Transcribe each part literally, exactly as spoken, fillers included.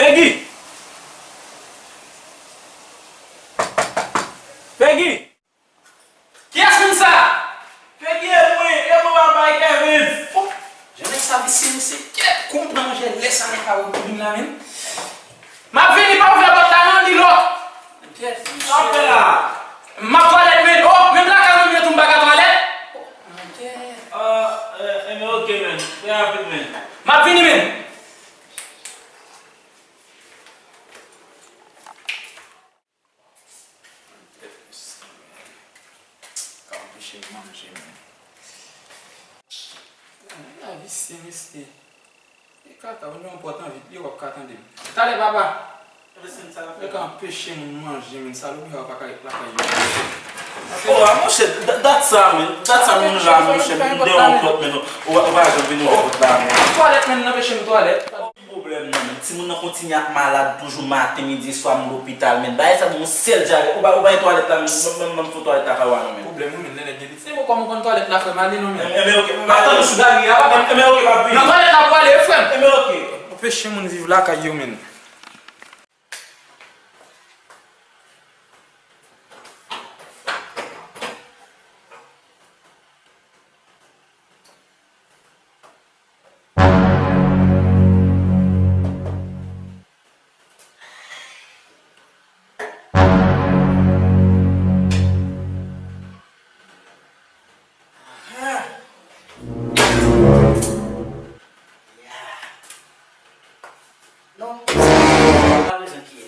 Peggy! Peggy! Kiyès moun sa? Peggy, e mwen, e mwen, Papay Kevin. Oh, jan nèg sa visye, mesye, kèt, kou m pran manje lè sa nan kawou koubin la, menm. M ap vini, pa ouvè pòt la non, li lòk. Kèt, sa w ap fè la? M ap twalèt, menm. Oh, menm lakay mwen, menm tou, m pa ka twalèt. Ah, eh, eh, men ok, menm. Trè rapid, menm. M ap vini, menm. Ka anpeche m manje, men. Nèg la visye, mesye. E kaka, ou gen yon pòt anvi, li w ap ka tande m. Talè, papa. Yo ka anpeche moun manje, men salopri sa yo pa ka ret lakay yo. Oh, a, monchè, dat, dat sa, men. Dat sa, men, la, monchè, m deyò yon pòt, men, ou, ou pa janm vin yon pòt la, men. Twalèt, men, anpeche m twalèt. Ki pwoblèm nan, men? Timoun nan kontinye ap malad toujou maten, midi, swa, m lopital, men. Bagay sa, yon sèl dyare. Ou pa, ou pa gen twalèt la, men, ban m, ban m fè twalèt la kay ou a non, men. Pwoblèm ou, men, lè nèg gen piti. Se mwen kòman ou konn twalèt la, frè m, ale non, men. Enben, ok. M ap tann ou sou gari a, papa. Enben, ok, m ap vini. Nan twalèt la pou ale, wi, frè m. Enben, ok. Anpeche moun viv lakay yo, men. Non, pa bezwen kiyè.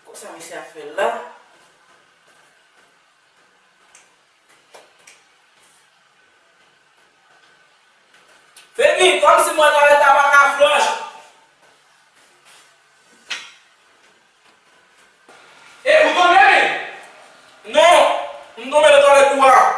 Konsa misye ap fè la. Femi, kòmsi mwen twalèt la pa ka flanch. E, ou tonbe, men? Non, m tonbe nan twalèt ou a.